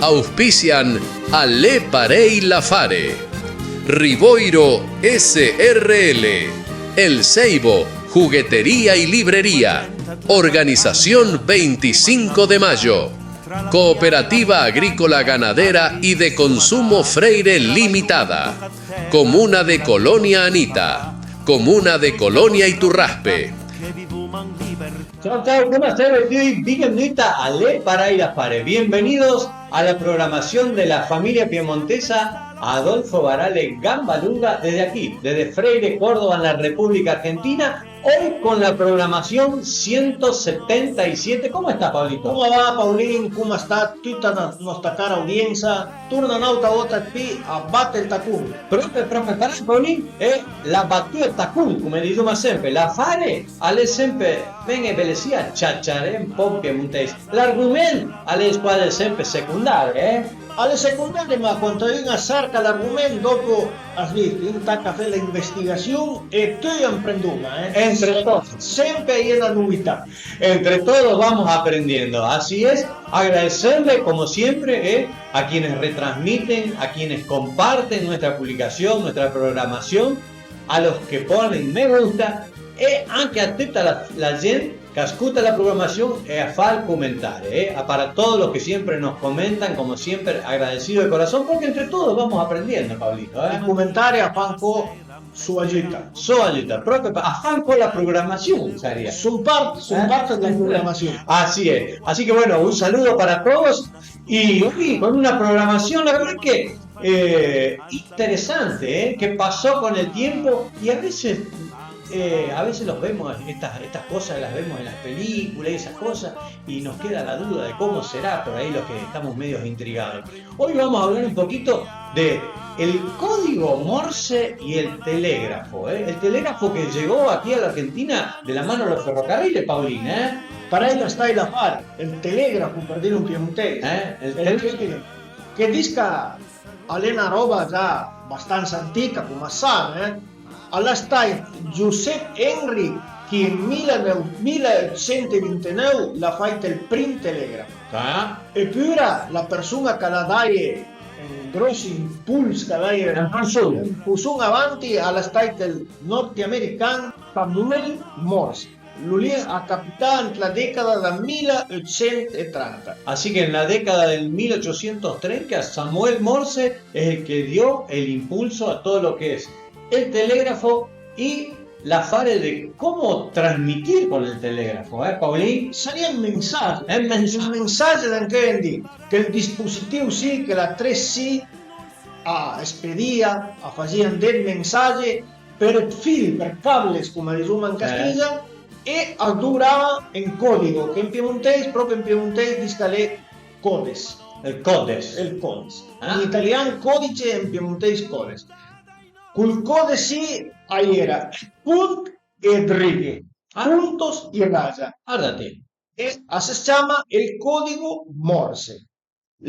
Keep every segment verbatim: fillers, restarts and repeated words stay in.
Auspician A l'é parèj l'affare. Rivoiro S R L, El Seibo, juguetería y librería. Organización veinticinco de Mayo. Cooperativa Agrícola Ganadera y de Consumo Freire Limitada. Comuna de Colonia Anita. Comuna de Colonia Iturraspe. Ciao, ciao, coma stéve tui? Benvenuta a L'é parèj l'affare. Bienvenidos a la programación de la familia piemontesa Adolfo Barale Gambalunga desde aquí, desde Freire, Córdoba, en la República Argentina, hoy con la programación ciento setenta y siete. ¿Cómo estás, Pablito? Coma va, Paulin? Coma sta tuta la nòsta cara audiensa? Torna n'àutra vòlta pi a bate ël tacon. Pròpe, pròpe parèj, Paulin, e la batùa ëd tacon, coma disoma sempe, l'affare a l'é sempe, ven-e belessì a ciaciaré un pò ën piemontèis. L'argoment a l'é cuasi sempe secondari, eh? A l'é secondari, ma quand un a serca l'argoment, dòpo as vist, un taca a fé la investigassion e tui a 'mprendoma, eh? Entre todos. Sempe a-i é na novità. Entre todos vamos aprendiendo. Así es, agradecerle como siempre, eh, a quienes retransmiten, a quienes comparten nuestra publicación, nuestra programación, a los que ponen me gusta e anche a tutta la, la gent ch'a scuta la programasion e a fa ël comentari, eh, a para todos los que siempre nos comentan, como siempre, agradecido de corazón, porque entre todos vamos aprendiendo, Pablito, eh. Ël comentari a fa ancò so agiuta. So agiuta, pròpe pa-, a fa ancò la programasion, sarìa. Son part, son parte della programación. Así es. Así que bueno, un saludo para todos y hoy con una programación, la verdad que eh, interesante, eh, que pasó con el tiempo y a veces, eh, a veces los vemos, estas, estas cosas las vemos en las películas y esas cosas, y nos queda la duda de cómo será por ahí los que estamos medios intrigados. Hoy vamos a hablar un poquito de el código Morse y el telégrafo, eh. El telégrafo que llegó aquí a la Argentina de la mano de los ferrocarriles, Paulina, eh. Parèj a l'é stàit l'affare, ël telégrafo, për dilo an piemontèis. Eh, ël telégrafo. Che dis ch'a l'é na ròba già bastansa antica, coma same, eh? A l'é stàit Giussep Henry chi an mila neu-, mila eutsent e vinteneuv a l'ha fàit ël prim telégrafo. Ah. Epura la përson-a ch'a l'ha daje un gròss impols, ch'a l'ha daje un pusson avanti, a l'é stàit ël nòrd-american Samuel Morse. Lo lì a capità ant la década dël mila eutsent e trenta. Así que en la década del mil ochocientos treinta, Samuel Morse es el que dio el impulso a todo lo que es el telégrafo y la fare de cómo transmitir con el telégrafo, eh, Paulín? Sarìa un mensagi. Un mensagi. Un mensagi da anche dì che ël dispositìu sì, che l'attress sì, a spedìa, a fasìa andé ël mensagi për fil, për cables, coma disoma an castignan, e a durava un codigo, che an piemontèis, pròpi an piemontèis, dis ch'a l'é codes. Ël codes. Ël codes. Ah. An italian codice, an piemontèis codes. Col codes sì a-i era ëd pont e ëd righe. Ah. Puntos y raya. Guarda ti. E as ciama ël codigo Morse.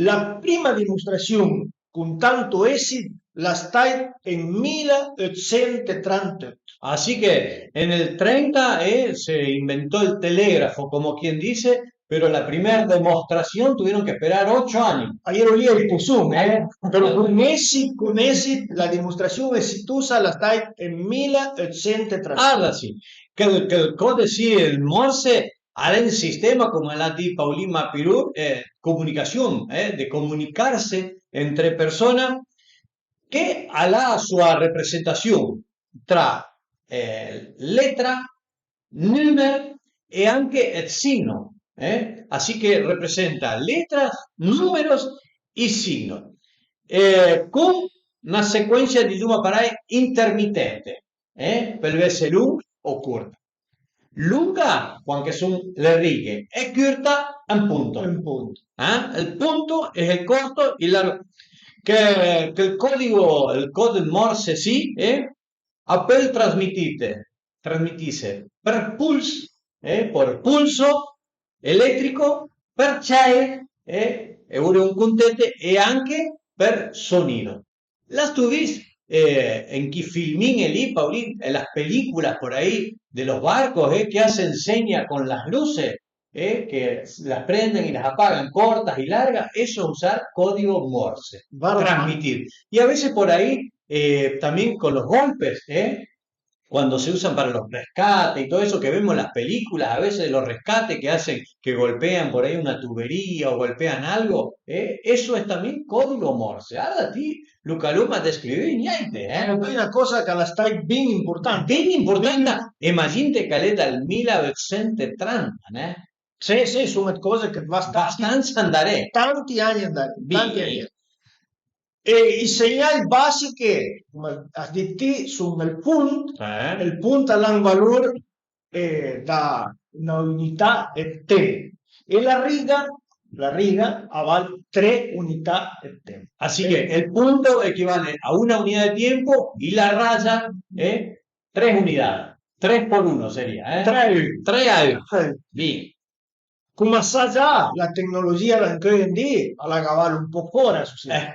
La prima dimostrassion con tanto èssit a l'é stàit an mila eutsent e tranteut. Así que en el treinta, eh, se inventó el telégrafo, como quien dice, pero la primera demostración tuvieron que esperar ocho años. A-i ero lì ai pusson, eh? Però con èssit, con èssit, la dimostrassion èssitosa a l'é stàit an mila eutsent e tranteut. Ah, là sì. Chel, chel codes sì, ël Morse, a l'é un sistema, coma l'ha dì Paulin Mapirur, eh, ëd comunicassion, eh, de comunicarse entre persone, che a l'ha la soa representassion tra, eh, letra, nùmer e anche ëd signo, eh? Así que representa letras, números y signos, eh, con na secuensa, disoma parèj, intermitente, eh? Pöl esse long o cort. Longa, quand ch'a son le righe, e curta, un punto. Un punto. Eh? Il punto es el corto, il largo. Che, che ël codigo, ël code Morse sì, eh? A pöl trasmitite, trasmitise për pols, eh, për polso eléctrico, për cèje, eh, e ure un contente, e anche për sonido. L'astu vist, eh, an chi filmin lì, Paulin, en las películas por ahí de los barcos, eh, che as ënsegna con las luces, eh, que las prenden y las apagan, cortas y largas, eso es usar código Morse, transmitir. Y a veces por ahí, eh, también con los golpes, eh, cuando se usan para los rescates y todo eso que vemos en las películas, a veces de los rescates que hacen, que golpean por ahí una tubería o golpean algo, eh, eso es también código Morse. Ara ti, Luca Luma, descrivì niente, eh? È una cosa che la sta ben importante. Ben importante, imagínate che l'è dal mila ottocento trenta, né? Sì, sì, sono cose che va abbastanza andare. Tanti anni andare, tanti anni. E i segnali basiche, come has dit ti, sono il punto, eh, il punto ha un valore, eh, da una unità e tempo. E la riga, la riga ha val tre unità e tempo. Así que el punto equivale a una unidad de tiempo y la raya es tres unidades. Tres por uno sería, ¿eh? Tre a uno. Tre a uno. Sì. Bien. Cumassà già la tecnologia d'ancheuj en di a la gavalo un po' fora, su sì. Eh.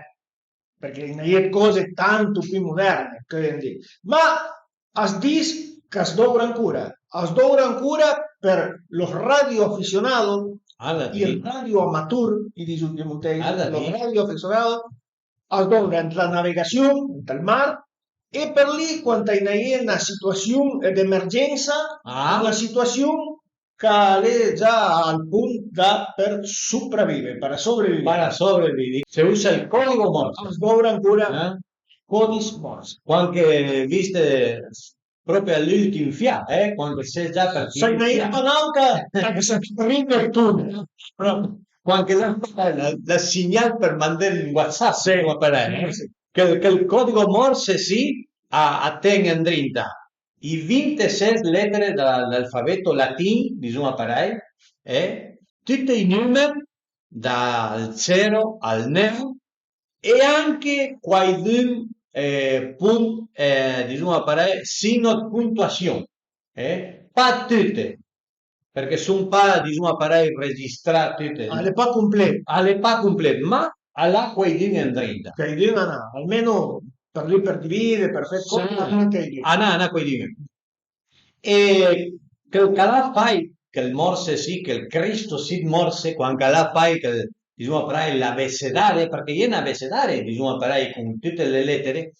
Perché i n'a ie 'd cose tanto pì moderne ancheuj en di. Ma as dis ch'as dovra ancora, as dovra ancora per los radioaficionados, i radioamatur, i diso i piemontesi, los radioaficionados, as dovra ant la navegasion, ant ël mar, e për li quand a-i n'a ie na situasiun d'emergensa, na situasiun ch'a l'é già al pont da për sopravive, para sobrevivir. Para sobrevivir. Se usa el código Morse. As dovra ancora codis Morse. Cuand che viste proprio a l'ültim fià, eh, cuand che ses già për finì. Sai nen pa gnanca che se ride tu. Proprio. Cuand che l'has, l'has, l'has signà për mandé un WhatsApp, sì, o parei, eh? Sì. Chel, chel codigo Morse sì, a, a ten andrinta i vinteses letere da l'alfabeto latin, disoma parei, eh? Tüti i nümer dal zero al neu, e anche quaidün, eh, punt, eh, disoma parei, signo 'd puntuasiun, eh? Pa tüte, përchè son pa, disoma parei, registrà tüte. A l'é pa complet. A l'é pa complet, ma a l'ha quaidün andrinta. Quaidün a n'ha, almeno për li, për divide, për fé 'd còmod, a n'ha quaidün. A n'ha, a n'ha quaidün. E chel ch'a l'ha fai, chel Morse sì, chel Cristo sì 'd Morse, cuand ch'a l'ha fai chel, disoma parei, l'abecedare, përchè a-i é n'abecedare, disoma parei, con tüte le letere,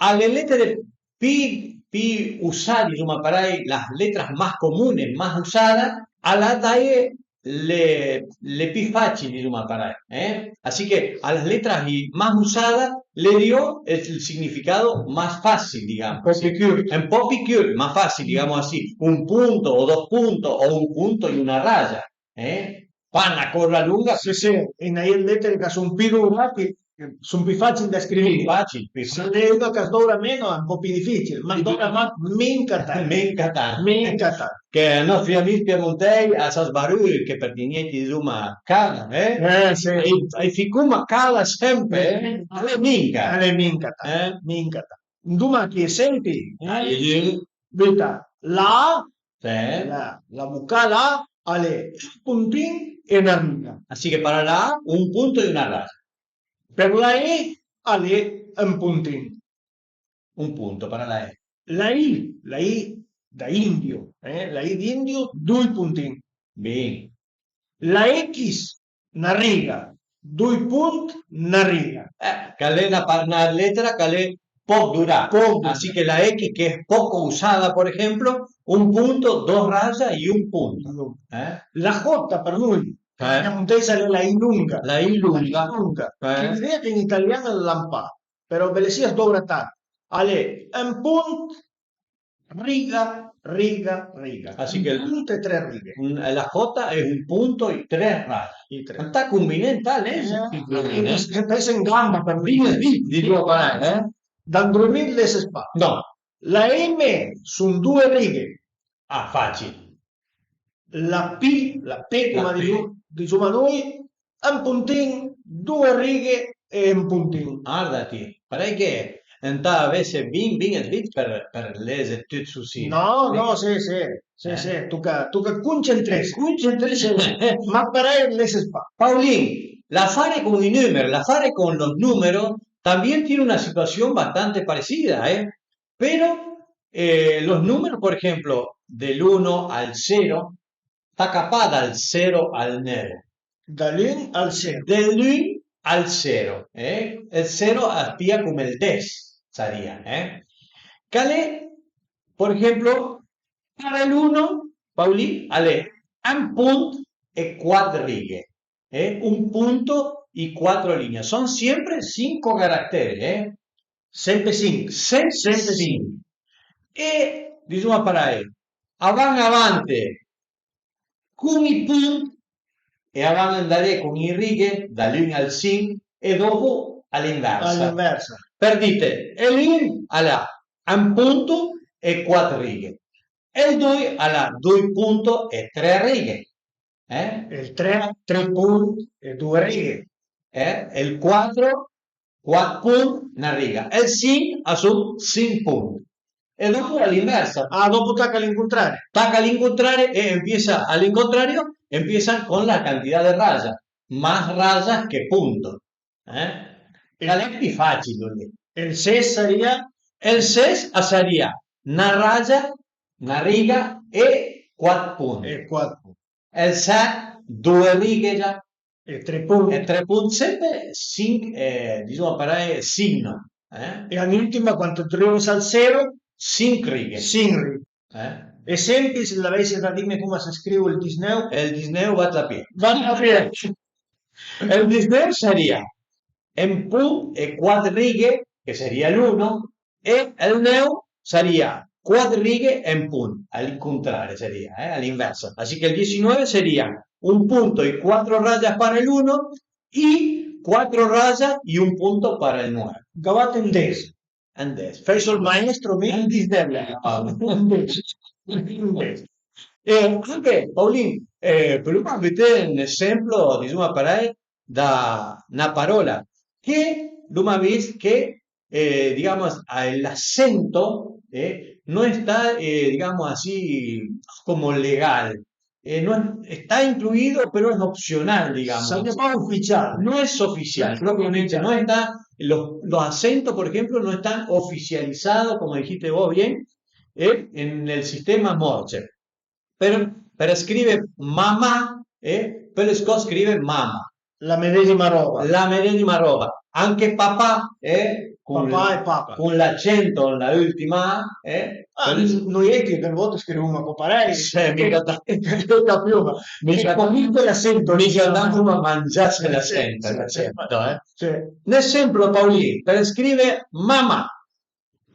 a le letere pì, pì usà, disoma parei, las letras más comunes, más usadas, a l'ha daje le, le pì fàcil, disoma parei, eh? Así que a las letras más usadas le dio el significado más fácil, digamos. Un po' pì curt. Un po' pì curt, más fácil, digamos así. Un punto o dos puntos o un punto y una raya, eh? Pa na coza longa. Sì, sì, e a-i na jen letere ch'a son pì longa che son pì fàcil da scrive. Pì fàcil, pì fàcil. Se l'é üna ch'a s'dovra meno, a l'é un po' pì dificil, ma a s'dovra mach minca tant. Minca tant. Minca tant. Che i nòstri amis piemontèis a sas barüe che për dì niente, disoma, cala, eh? Eh, sì. A-i, a-i ficoma cala sempe, eh? A l'é minca. A l'é minca tant. Eh? Minca tant. Andoma che senti, eh? Buta la A, la, la vocale A, a l'é un pontin e na riga. Así que para la A, un punto e una raya. Per la E, a l'é un pontin. Un punto para la E. La I, la I da indio, eh? La I d'indio, doi pontin. Bin. La X, na riga, doi pont, na riga. Eh, ch'a l'é na pa-, na letera ch'a l'é poc durà. Poc durà. Así que la X, que es poco usada, por ejemplo, un punto, dos rayas y un punto. Eh? La J për noi, eh, piemontèis a l'é la I longa. La I longa. La I longa. Eh. Che l'idea che in italian a l'han pa, però belessì a s'dovra tant. A l'é un pont, riga, riga, riga. Así que un punto e tre righe. Un, la J es un punto y tres rayas. I tre. Ëntà combiné, ëntà lese. Eh, eh, en gamba për mi. Dime, di, di due parole, eh? D'andromì leses pa. No. La M son due righe. Ah, facil. La P, la P, coma diso-, disoma noi, un pontin, due righe e un pontin. Arda ti, parèj che ëntà avesse bin, bin ëd vist për, për lese tut sto sito. No, no, sì, sì, sì, sì, toca, toca concentresse. Concentresse. Ma parèj leses pa. Paolin, l'affare con i numeri, l'affare con los números también tiene una situación bastante parecida, eh? Pero, eh, los números, por ejemplo, del uno al cero, taca pa dal zero al neu. Da l'un al zero. De l'un al zero, eh? Ël zero a pìa come ël des, sarìa, eh? Ch'al e, por ejemplo, pare l'uno, Paulì, al e un punt e quat righe, eh? Un punto y cuatro líneas. Son siempre cinco caracteres, eh? Sempre cinc. Sempre cinc. E, dizuma parei, a van avante cun i punt e a van andaré cun i righe da l'un al cinc e dopo a l'inversa. A l'inversa. Për dite, e l'un al a un punto e quat righe, e ël doi al a doi punto e tre righe, eh? E ël tre, tre punt e due righe. Eh? E ël quatro, quat punt, na riga. E ël cinc a son cinc punt. E dopo a l'inversa. Ah, dopo taca a l'incontrari. Taca a l'incontrari e empieza a l'incontrario, empieza con la cantidad de rayas, más rayas que punto. Eh? E al e pi facil lì. E ël ses sarìa? E ël ses a sarìa na raja, na riga e quat punt. E quat punt. E ël set, due righe già. E tre punt. E tre punt, sempre cinc, eh, dizuma parei, signo. Eh? E a l'ultima, quand t'arive al zero? Cinc righe. Cinc righe. Eh? E sempre se l'avesse da dime come se scrive ël disneu? E ël disneu va a pie. Va a pie. E ël disneu sarìa un punt e quat righe, che sarìa l'uno, e ël neu sarìa quat righe e un punt, a l'incontrare sarìa, eh, a l'inversa. Así que el diecinueve sería un punto y cuatro rayas para el uno y cuatro rayas y un punto para el nueve. Gavate un des. Un des. Fai ël maestro, mi? Un dis del. Un des. Un des. E anche, Paulin, eh, puduma buté un esemplo, dizuma parei, da na parola che l'uma vist che, eh, digamos, a, l'acento, eh, no está, eh, digamos así, como legal. Eh, no es- está incluido, pero es opcional, digamos. Saria pa oficial. No es oficial, propiamente, no está, los, los acentos, por ejemplo, no están oficializados, como dijiste vos bien, eh, en el sistema Morse. Për, për scrive mamà, eh, pöle sco scrive mama. La medesima roba. La medesima roba. Anche papà, eh, con, papà e papa, con l'acento en la ultima A, eh. Ah, pöle s- noi che delle volte scrivuma co parei. Sì, mica tanto. Mica più, ma mica, comunque l'acento, mica tanto, ma mangiasse l'acento, sì, l'acento, eh. Sì. Un esemplo, Paulin, për scrive mamà.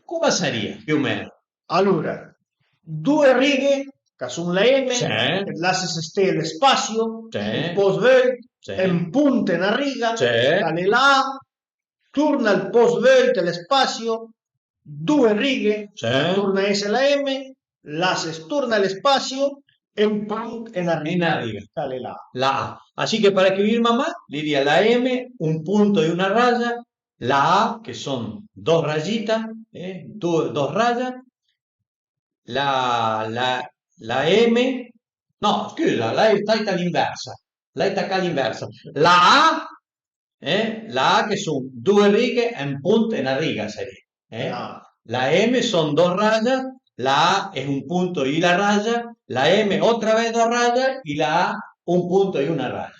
Cum a sarìa, più o meno? Alura, due righe, ch'a son la M, sì, lasse sté lë spasio, sì, un post veuit, sì, un punt e na riga, sì, ch'al e la A, torna al post veuit, lë spasio, due righe, sì, torna a esse la M, lasse, torna lë spasio e un punt e na riga, e na riga, ch'al e la A. La A. Así que para escribir mamá diría la M, un punto y una raya, la A, que son dos rayitas, eh, do-, dos rayas, la, la, la M, no, scusa, l'hai, l'hai tacà a l'inversa, l'hai tacà a l'inversa. La A, eh, la A que son due righe e un punt e na riga, sarìa, eh? Ah. La M son dos rayas, la A es un punto y la raya, la M otra vez dos rayas y la A un punto y una raya.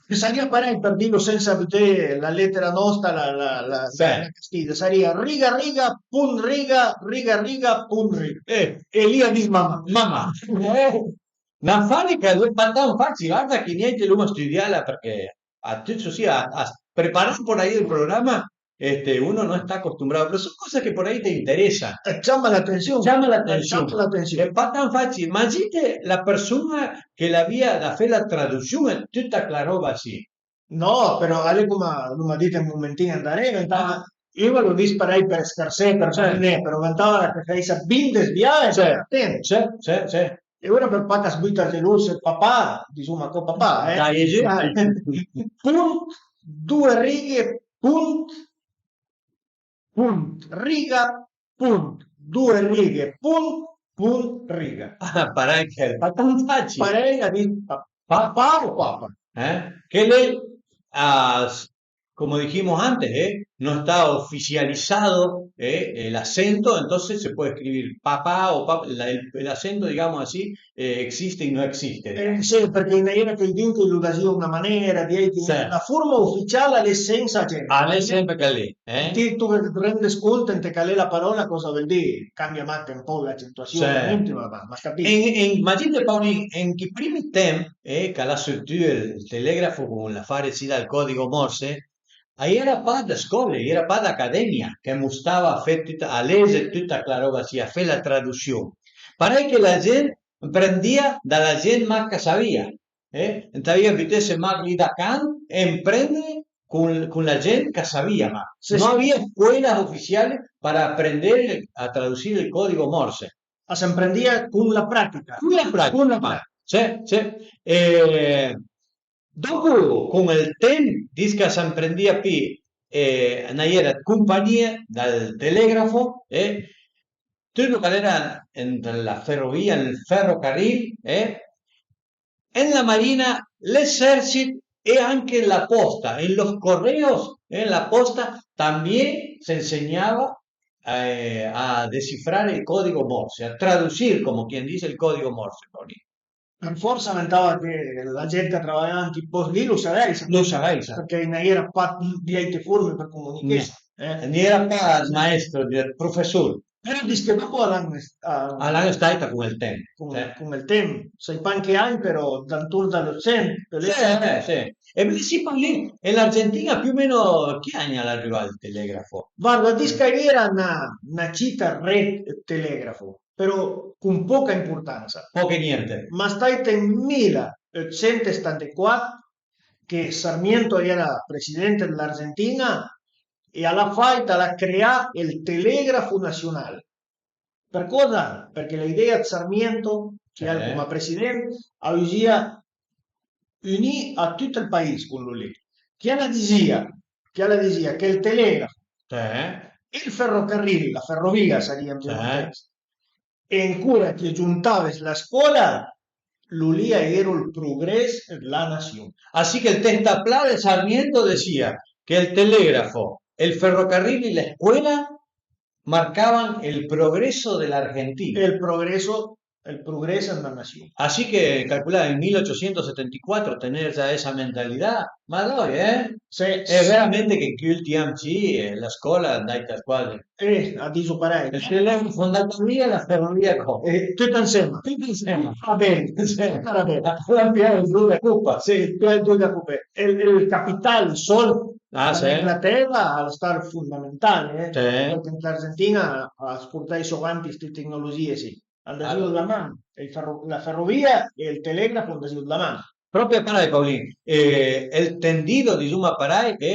Sarìa parei, për dilo sensa buté la letera nosta, la, la, la, sì, la castija, sarìa riga, riga, punt, riga, riga, riga, punt, riga. Eh, e lì a dis mamà. Mamà. Eh, un afare che al e pa tant facil, guarda che niente, l'uma stüdiala përchè a tüt, sì, a, a preparé un po' ël programa, este, uno no sta acostumbrado, pero son cosas que por ahí te interesan. Eh, chama l'atensiun. Chama l'atensiun. Eh, chama l'atensiun. L'é pa tant facil. Imagínate la persona che l'avìa da fé la traduccion e tüta chela roba sì. No, però al e coma l'uma dit un momentin andarera, ventava, io l'ho vist parei për scarsé, për, certo, ridé, però ventava che a s'feissa bin desvià e, certo, atent. Certo, certo, certo. E ora për pa ch'a s'büta gelus ël papà, dizuma co papà, eh? Dai, giù. Dai. Punt, due righe, punt, punt, riga, punt, due righe, punt, punt, riga. Ah, parei che l'é pa tant facil. Parei a dis pa-, papà o papa. Eh? Che l'é, ah, s-, como dijimos antes, ¿eh? No está oficializado, ¿eh? El acento, entonces se puede escribir papá o pap-, la- el, el acento, digamos así, eh, existe y no existe, digamos. Eh, sì, perché a-i na-i era cuaidun ch'a lo dizìa a na manera, di, di, sì, la forma uficial a l'é sensa acento. A l'é sempre chel lì, eh? Ti, ti rende cont ënt ch'a l'é la paròla còsa a völ dì, cambia mach un pò l'acentuasiun, sì, ovviamente, ma, ma, ma capìu. E, e imagínate, Paolin, ën chi primi temp, eh, ch'a l'ha surtù ël telegrafo con l'afare sì dël codigo Morse, a-i era pa dë scòle, a-i era pa d'academia ch'a mustava a fé tüta, a lese tüta chela ròba sì, a fé la tradusiun. Parèj che la gent a ëmprendìa da la gent mach ch'a savìa, eh? Ëntà avìa bütese mach lì dacant e ëmprende con, con la gent ch'a savìa mach. Sì, sì. No había escuelas oficiales para aprender a traducir el código Morse. A s'ëmprendìa con la pràtica. Con la pràtica. Con la pràtica. Sì, sì. E dopu, con ël temp, dis ch'a s'ëmprendìa pì, eh, a-i era dë companìe dël telegrafo, eh, tüt lòn ch'a l'era ën la ferovìa, ël ferrocarril, eh, en la marina, l'esercit e anche la posta, en los correos, en la posta también se enseñaba, eh, a descifrar el código Morse, a traducir, como quien dice, el código Morse, Paolin. Për fòrsa a ventava che la gent ch'a travajava ant ij post lì lo savèissa. Lo savèissa. Përchè a-i na-i era pa dij àute forme për comunichesse, eh. A-i era pa ël maestro, ël professor. Però dis che dopo a l'han, a l'han stait con ël temp, con, sì, con ël temp, sai pa an che agn, però danturn da l'Eutsent, sì, eh, sì. E beh, sì, Paolin, e l'Argentin-a più o meno che agn a l'é arivà ël telegrafo? Varda, dis ch'a-i era na, na cita rët dë telegrafo, però con poca importansa. Poco e niente. Ma a l'é stait ën mila eutsent e setantaquat che Sarmiento a-i era president dë l'Argentin-a e a l'ha fait, a l'ha creà ël telegrafo nasional. Për còsa? Përchè l'idea dë Sarmiento, ch'a l'era, eh, coma president, a vësìa unì a tut ël pais con lòn lì. Ch'a l'ha dizìa, ch'a l'ha dizìa che ël telegrafo, eh, e ël ferrocarril, la ferovìa, a sarìa, eh, e ancora ch'a giontave la scòla, lòn lì a-i era ël progress dë la nasiun. Así que el testaplá de Sarmiento decía que el telégrafo, el ferrocarril y la escuela marcaban el progreso de la Argentina. El progreso, el progreso de la nación. Así que calculá, en mil ochocientos setenta y cuatro tener ya esa mentalidad, ma dai, eh? Sì, e sì. Veramente che ël temp sì, eh, la scòla andait quasi. Eh, a diso parèj. Ël telegrafo andait via, la ferovìa co. Eh, tut ansema. Tut ansema. Va ben. Sì. Va ben. La, la più grande copa. Sì, più grande copa. E ël, ël capital, ël sòld, Ah, sì? L'Inghiltera a l'é stat fondamental, eh? Sì. Përchè l'Argentin-a a s'portava avanti ste tecnologìe sì. A andasìo, ah, dla man, ël ferro-, la ferovìa e ël telegrafo a andasìo dla man. Pròpi parèj, Paolin, eh, ël tendido, dizuma parèj, e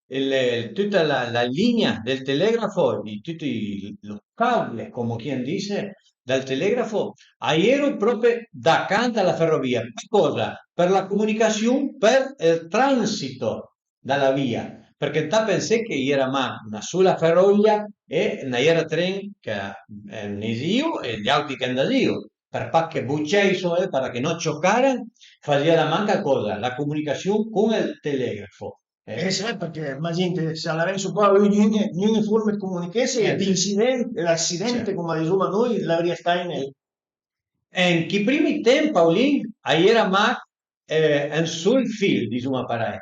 ël, ël, tüta la, la linea dël telegrafo, di tüti i, los cable, come quien dice, dal telegrafo, a-i era pròpi dacant a la ferovìa. Për còsa? Për la comunicasiun, për ël transito da la via, përchè ëntà pensé ch'a-i era mach na sola ferovìa e a-i era tren ch'a, eh, nisìo e j'àuti ch'a andasìo, për pa che bocèisso, eh, para che no ciocaran, fasìa da man calcòsa, la comunicasiun con ël telegrafo, eh. Eh, sì, përchè imaginate, s'a l'avèisso pa gnun-, gnun-, gnune forme dë comunichesse, eh, l'incident, l'accident, sì, coma dizuma noi, a l'avrìa stait nel... E ën chi primi temp, Paolin, a-i era mach, eh, un sol fil, dizuma parèj,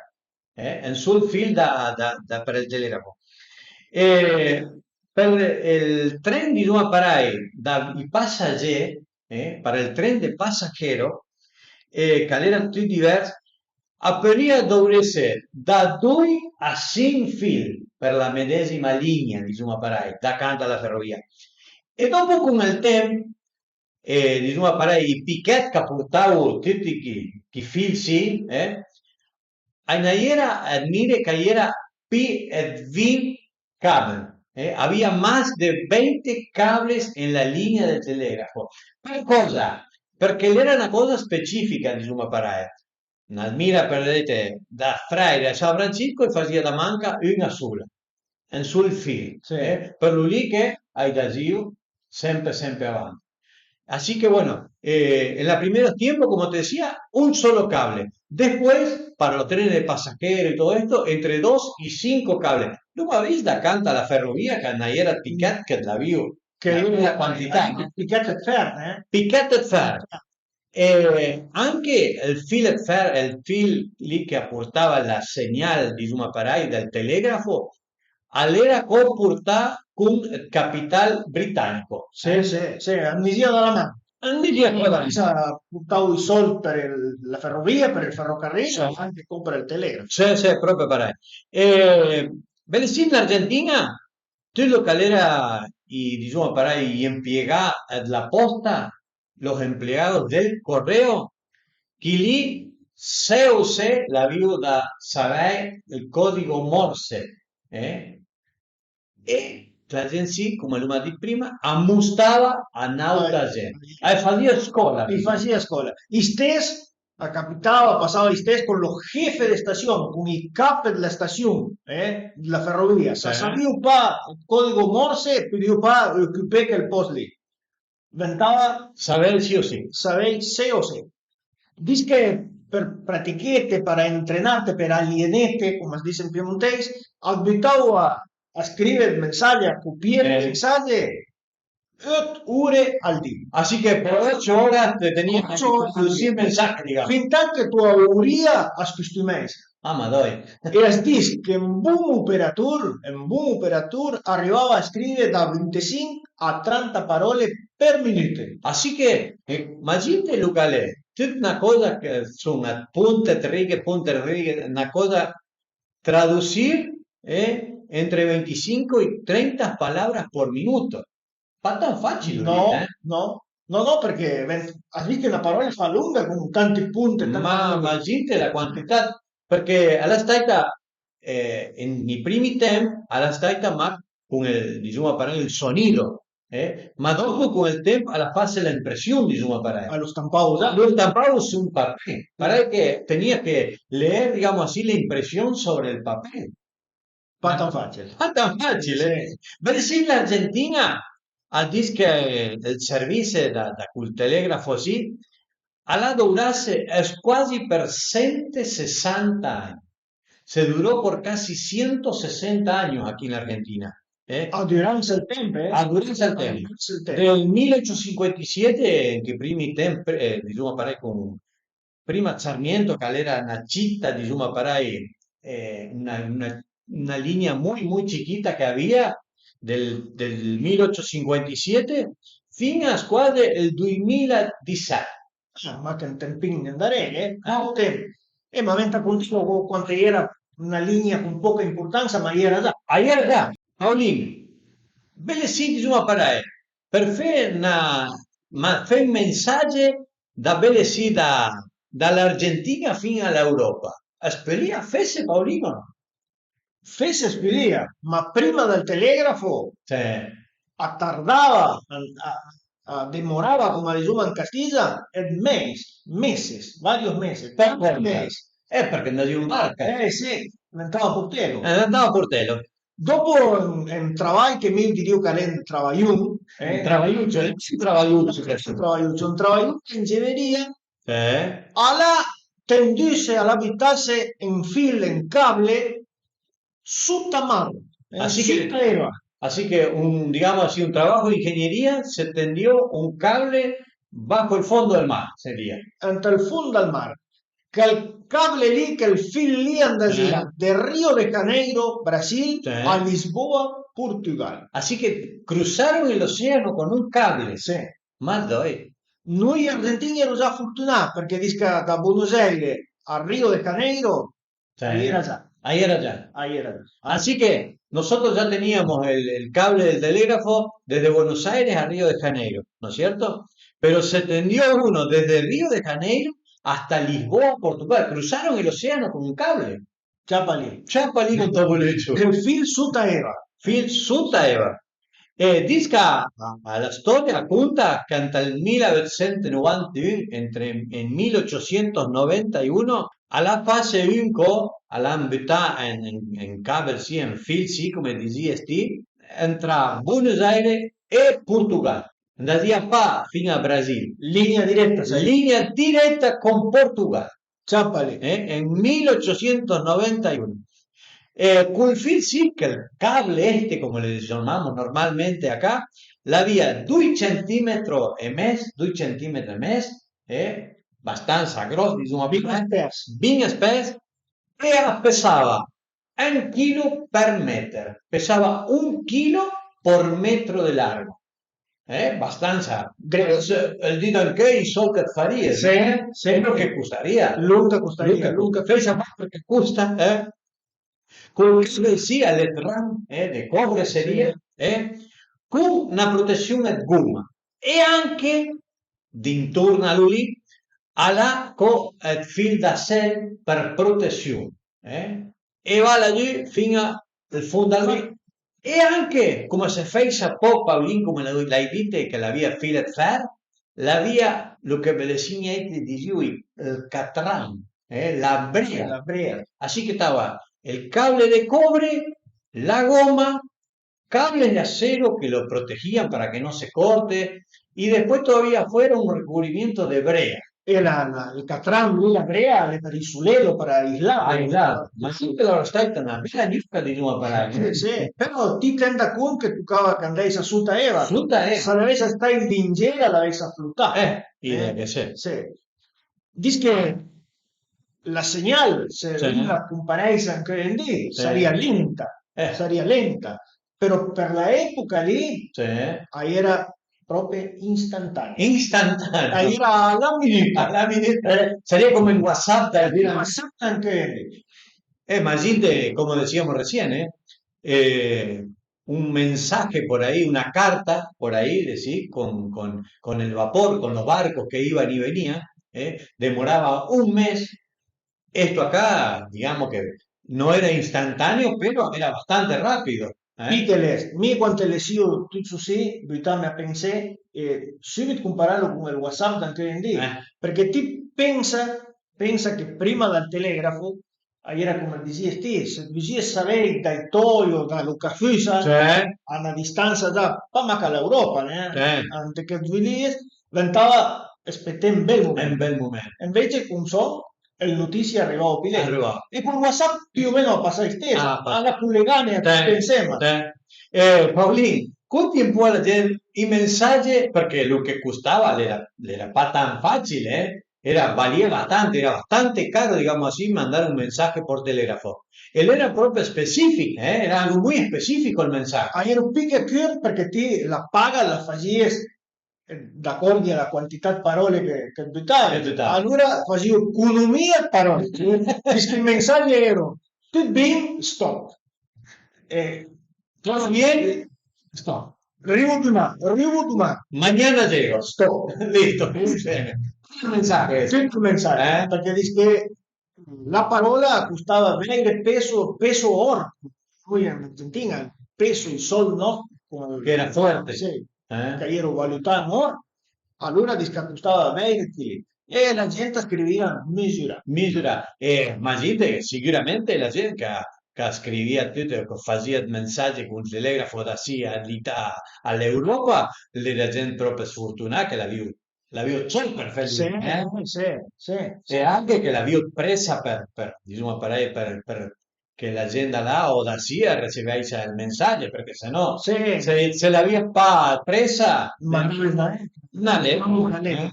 eh, un sol fil da, da, da për ël telegrafo. E për ël tren, dizuma parèj, da i passagé, eh, për ël tren de pasagero, eh, ch'a l'era tüt divers, a podìa dovresse da doi a sinch fil për la medesima linea, dizuma parèj, dacant a la ferovìa. E dopo con ël temp, eh, dizuma parèj, ij pichèt ch'a portavo tüti chi, chi fil sì, eh, a-i na-i era, admire ch'a-i era pì dë vint cable, eh, a-i avìa mas de vente cables en la linea del telégrafo. Për còsa? Përchè a l'era na còsa specifica, dizuma parèj. Admira, për dite, da Frèire a San Francisco a-i fasìa da manca un-a sola, un sol fil, sì, eh, për lòn lì che a-i dasìo sempe, sempe avanti. Así que bueno, eh, en los primeros tiempos, como te decía, un solo cable. Después, para los trenes de pasajeros y todo esto, entre dos y cinco cables. L'uma vist da cant a la ferrovia che a-i era ëd pichet che l'avìo che la quantità, no? Pichet ëd fer, eh? Pichet ëd fer. E anche ël fil ëd fer, ël fil lì che a portava la segnal, dizuma parei, dël telegrafo, a l'era co portà cun ëd capital britanico. Sì, sì, sì, a andisìa da la man. A andisìa co da la man. Sa portavo i sold për ël, la ferrovia, për ël ferrocarril, sì, anche co për ël telegrafo. Sì, sì, pròpi parei. E belessì an Argentin-a, tüt lon ch'a l'era i, dizuma parei, i empiegà ëd la posta, los empleados del correo, chi lì sé o sé l'avìo da savèj ël codigo Morse, eh? E la gent sì, come l'uma dit prima, a mustava a n'àutra gent. A fasìa scola. I fasìa scola. I stes a capitava, a pasava i stes con los jefes de estación, con i cap ëd la estación, eh, dla ferrovia. S'a savìo pa ël codigo Morse, pudìo pa ocupé chel post lì. Ventava savèj sì o sì. Savèj sé o sé. Dis che për pratichete, për entrenate, për alienete, come as dis an piemontèis, a të butavo a, a scrive ëd mensaggi, a copié ëd mensaggi, öt ure al di. Así que për ocho horas te tenías que traducir mensajes, digamos. Fintant che to aurìa as custumèis. Ah, ma dai. E as dis che un bon operator, un bon operator a rivava a scrive da vintisinch a tranta parole për minute. Así que, eh, imagínate lo che a l'é, tüt na cosa che son a punte ëd righe, punte ëd righe, na cosa traducir, eh, entre veinticinco y treinta palabras por minuto. Pa tan fàcil, no, eh? No, no, no, përchè as vist che na parola a s'fa longa con tanti punt, tante... Ma imagínate la quantità, përchè a l'é stàita, eh, en i primi temp a l'é stàita mach con ël, dizuma parei, ël sonido, eh? Ma dopo con ël temp a l'ha fase la impresiun, dizuma parei. A lo stampavo za. Lo stampavo su un papé, parei che tenía que leer, digamos así, la impresión sobre el papel. Pa tan fàcil. Pa tan fàcil, eh. Sì. Belessì an Argentin-a a dis che ël servise da, da col telegrafo sì, a l'ha dourasse, eh, quasi për sent e sessanta agn. Se duró por casi ciento sesenta años aquí en Argentina, eh. A duransa ël temp, eh? A duransa ël temp. A duransa ël temp. Dël mil ocho cinquantasete, anche primi temp, eh, dizuma parei, con prima Sarmiento, ch'a l'era na cita, dizuma parei, eh, na, na, na linea mui, mui citita ch'a avìa dël, dël mil ocho cinquantasete fin-a squase ël doimila e disset. Ah, mach un tempin andarera, eh? Ah. Poch temp. Eh, ma venta contelo co-, quand a-i era na linea con poca importansa, ma a-i era za. A-i era za. Paolin, belessì, dizuma parei, për fe na, ma fe un mensaggi da belessì da, da l'Argentin-a fin-a a l'Europa. As pudìa fesse, Paolin, o no? Fesse as pudìa, ma prima dël telegrafo a tardava, a, a, a demorava, come a dizuma an Castizan, ëd mes, meses, varios meses, tanti mes. Eh, përchè andasìo an barca. Eh, sì, ventava portelo. Eh, ventava portelo. Dopo un, un travaj che mi dirìo ch'a l'é un travajon, eh? Un travajon, cioè, sì, travajon, sì, sì. Un travajon, un travajon d'ingegneria, eh? A l'ha tendusse, a l'ha butasse un fil, un cable sota mar, eh, sota eva. Así que un, digamos así, un trabajo de ingeniería, se tendió un cable bajo el fondo del mar, sería. Ant ël fond dël mar. Chel cable lì, chel fil lì, a andasìa de Rio de Janeiro, Brasil, a Lisboa, Portugal. Así que cruzaron el océano con un cable. Sì. Ma dai. Noi argentin i ero za fortunà, përchè disca da Buenos Aires a Rio de Janeiro, a-i era za. A-i era za. A-i era za. Así que nosotros ya teníamos el, el cable del telégrafo desde Buenos Aires a Río de Janeiro, ¿no es cierto? Pero se tendió uno desde Río de Janeiro hasta Lisboa, Portugal. Cruzaron el océano con un cable. Ciapa lì. Ciapa lì con to bolecio. Ël fil sota eva. Fil sota eva. E disca a, a la storia a conta che ant ël mila otsento novantaun, entre, en mil ochocientos noventa y uno, a l'ha fase un co, a l'han butà en, en, en cable, sì, en fil, sì, come dizìe ti, tra Buenos Aires e Portugal. andasìa pa fin a Brasil. Linea diretta, sai. Linea diretta con Portugal. Ciapa lì. Eh, en mil ochocientos noventa y uno. Eh, col fil sì, che ël cable este, come le ciamamos normalmente acá, l'avìa dui centimetri e mes, dui centimetri e mes, eh, bastansa gros, dizuma, bin, bin spes, e a pesava un chilo per meter, pesava un chilo por metro de largo. Eh, bastansa. Ël dì d'ancheuj i sòld ch'a farìa, sì, sì, lòn ch'a custarìa. Lòn ch'a custarìa, lòn ch'a, lòn ch'a fesa mach, përchè a costa, eh. Col cable sì, a l'é ëd ram, eh, de còvre, sarìa, eh, con na protession ëd goma. E anche dintorn a lu lì a l'ha co ëd fil d'acèl për protession, eh? E va lagiù fin a ël fond dël mar. E anche, come se fèissa pò, Paulin, come l'hai dite, che l'avìa fil ëd fer, l'avìa lo che belessì nèit disìo ij, ël catran, eh, la brea. La brea. A sì che t'ava ël cable de còvre, la goma, cables de acero que lo protegían para que no se corte, y después todavía afuera un recubrimiento de brea. E la, la, ël catran lì, la brea, a l'é për isolelo, për aislé. Aislé, ma sì che l'era stàita na bela gnoca, dizuma parei. Sì, sì, però ti ten da cont che tocava ch'a andèissa sota era. Sota era. S'a l'avèissa stàit dangera, a l'avèissa flotà. Eh, idea che sì. Sì. Dis che la segnal, se, sì, la comparèissa ancheuj en dì, sì, sarìa lenta, eh, sarìa lenta, però për la epoca lì, sì, a era pròpi instantanea. Instantanea. A era a la minuta. A la minuta. Eh. Sarìa come ël WhatsApp dël dì. WhatsApp ancheuj en dì. Eh, ma gente, come decíamos recién, eh, eh, un mensaje por ahí, una carta por ahí, ¿sí? Con, con, con el vapor, con los barcos que iban y venían, ¿eh? Demoraba un mes. Esto acá, digamos que no era instantáneo, pero era bastante rápido, ¿eh? Ti che l'has, mi quand l'hai lessìo tut sto sì, butame a pensé, e subit comparalo con ël WhatsApp d'ancheuj en dì, eh, përchè ti pensa, pensa che prima dël telegrafo a era, come disìe ti, se vësìe savé dai tòj o da lo ch'a fussa, sì, a na distansa da, pa mach a l'Europa, né? Sì. Ant chel dui lì, ventava speté un bel moment. Un bel moment. Ënvece con sò, le notisie a rivava pì lent. A rivava. E con WhatsApp più o meno a pasa istess, ah, a pasa, a l'ha colegà, sì, tut ënsema. Sì. Eh, Paulin, conti un pò a la gent ij message, përchè lo che costava a l'era, a l'era pa tant facil, eh? Era, valìa bastante, era bastante caro, digamos así, mandar un mensaje por telégrafo. E l'era pròpi specifich, eh? Era algo mui specifico ël mensaje. A era pì che curt përchè ti la paga la fasìe, eh, d'acòrdi a la quantità ëd paròle che, che butave. Che butave. Alora fasìo economìa ëd paròle. Përchè ij message a era: "Tut bin, stop." Eh, "Todo bien, stop." "Rivo doman, rivo doman." "Mañana llego." "Stop." Listo. Bene. Tut ël mensaje. Tut ël mensaje. Eh? Përchè dis che la paròla a costava vèire peso, peso òr. Noi an Argentin-a, peso, ij sòld nòstri, come, che era fòrt. Sì, eh? Ch'a ero valutà an òr, alora dis ch'a costava vèire chili. E la gent a scrivìa misurà. Misurà. E, ma gente, sicuramente la gent ch'a, ch'a scrivìa tut, ch'a fasìa ëd message con telegrafo da sì a l'Ita-, a l'Europa, l'era gent pròpi sfortunà che l'avìo, l'avìo ëd sòld për fé. Sì, eh? Sì, sì, sì. E anche che l'avìo ëd pressa për, për, dizuma parei, për, për che la gent da là o da sì a ricevèissa ël message, përchè se no, sì, se, se l'avìa pa ëd pressa, ma no, no, no, eh?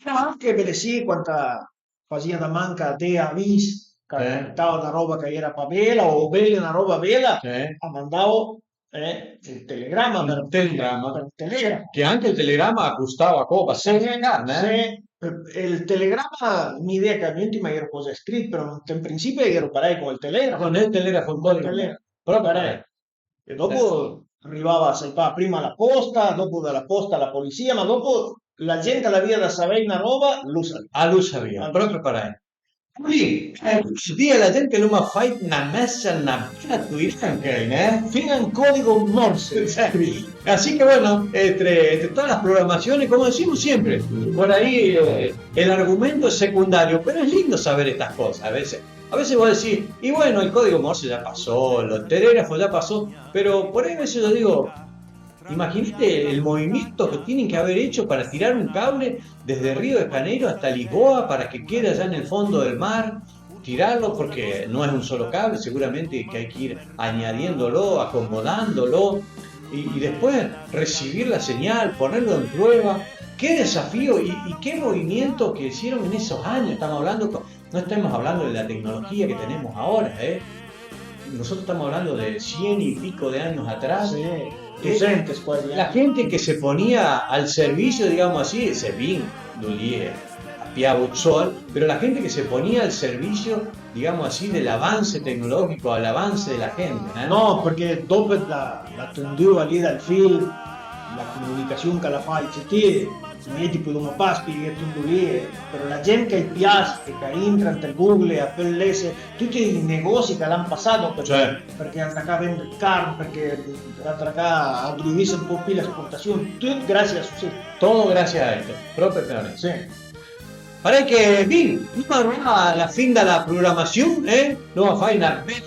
Però anche belessì quand a fasìa da manca dë avis, ch'a, eh, capitava na ròba ch'a era pa bela o bela, na ròba bela, eh, a mandavo, eh, ël telegrama. Ël telegrama. Për ël telegrama. Che anche ël telegrama a costava co, abbastansa car, eh? Sì, e ël telegrama, mi idea ch'a l'ùltima a era còs scrit, però ën prinsipi a era parei con ël telegrafo. Con ël telegrafo, con ël telegrafo. Pròpi parei. E dopo rivava, sai pa, prima la posta, dopo da la posta la polisia, ma dopo la gent a l'avìa da savé na ròba, lo savìa. Ah, lo savìa, ah, pròpi parei. Quindi, eh, dì a la gent che l'oma fàit na messa, na bela tuirada anche, eh? Fin-a ën código Morse. Sì. Así que bueno, entre, entre todas las programaciones, como decimos siempre, por ahí, eh, el argumento es secundario, pero es lindo saber estas cosas a veces. A veces vos decís, y bueno, el código Morse ya pasó, el telégrafo ya pasó, pero por ahí a veces yo digo, Imagínate el movimiento que tienen que haber hecho para tirar un cable desde Río de Janeiro hasta Lisboa para que quede allá en el fondo del mar, tirarlo, porque no es un solo cable, seguramente que hay que ir añadiéndolo, acomodándolo, y, y después recibir la señal, ponerlo en prueba. Qué desafío y, y qué movimiento que hicieron en esos años. Estamos hablando, co- no estamos hablando de la tecnología que tenemos ahora, ¿eh? Nosotros estamos hablando de cien y pico de años atrás. Sí, doscientos quasi. La gente que se ponía al servicio, digamos así, se vin, no lie, a piavo sol, pero la gente que se ponía al servicio, digamos así, del avance tecnológico, al avance de la gente, ¿eh? No, perché dopo la, la tendua lì dal fil, la comunicazione che la fai, cioè ti, noi ti podoma pa spieghe tutto lì, però la gente che i pias e che intra nel Google e a pöl lese tutti i negozi che l'han passato perché, certo, perché han tacà a vende carne, perché han tacà a dovesse un po' più l'esportazione, tutto grazie a suo sito. Todo gracias a esto, proprio per esto. Sì. Parei che, bin, prima arrivà a la fin della programmazione, eh? Lo fai una bella,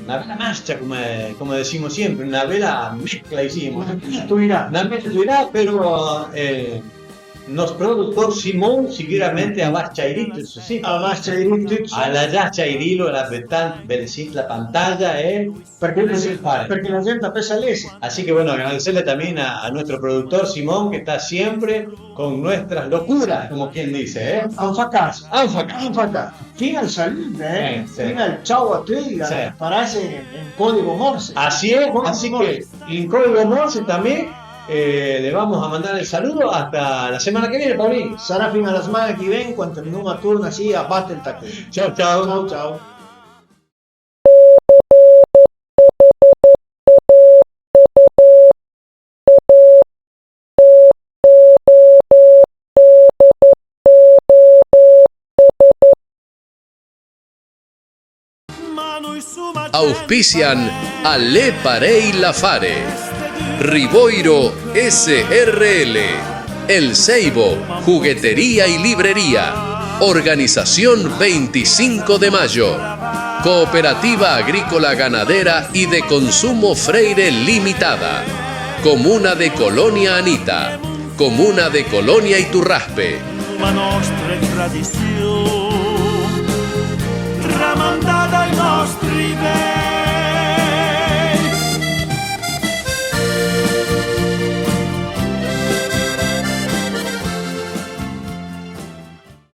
una bella mascia, come, come dicimos sempre, una bella mezcla, dicimos. Una mezcla, però, eh, Nos productor Simon sicuramente a va ciairì tut sto sito. A va ciairì tut. A l'ha già ciairilo, l'ha tant belsì la pantalla e perché la gente, perché la gente a pesa lesi. Así que bueno, agradecerle también a, a nuestro productor Simón que está siempre con nuestras locuras, como quien dice, ¿eh? An fa caso. An fa caso. An fa caso. Fin al salute, eh? Eh, sì. Fin al ciao a tutti, sì. Parase en código Morse. Así es, código así Morse. Que en código Morse también eh, le vamos a mandar el saludo hasta la semana que viene, Paulín. Sarà fin a la semana che ven quand andoma torna sì a bate ël tacon. Ciao, ciao. Ciao, ciao. Auspician a Le Parei Lafare, Rivoiro S R L, El Ceibo, juguetería y librería, Organización veinticinco de Mayo, Cooperativa Agrícola Ganadera y de Consumo Freire Limitada, Comuna de Colonia Anita, Comuna de Colonia Iturraspe. La nostra tradizion, tramandada ai nostri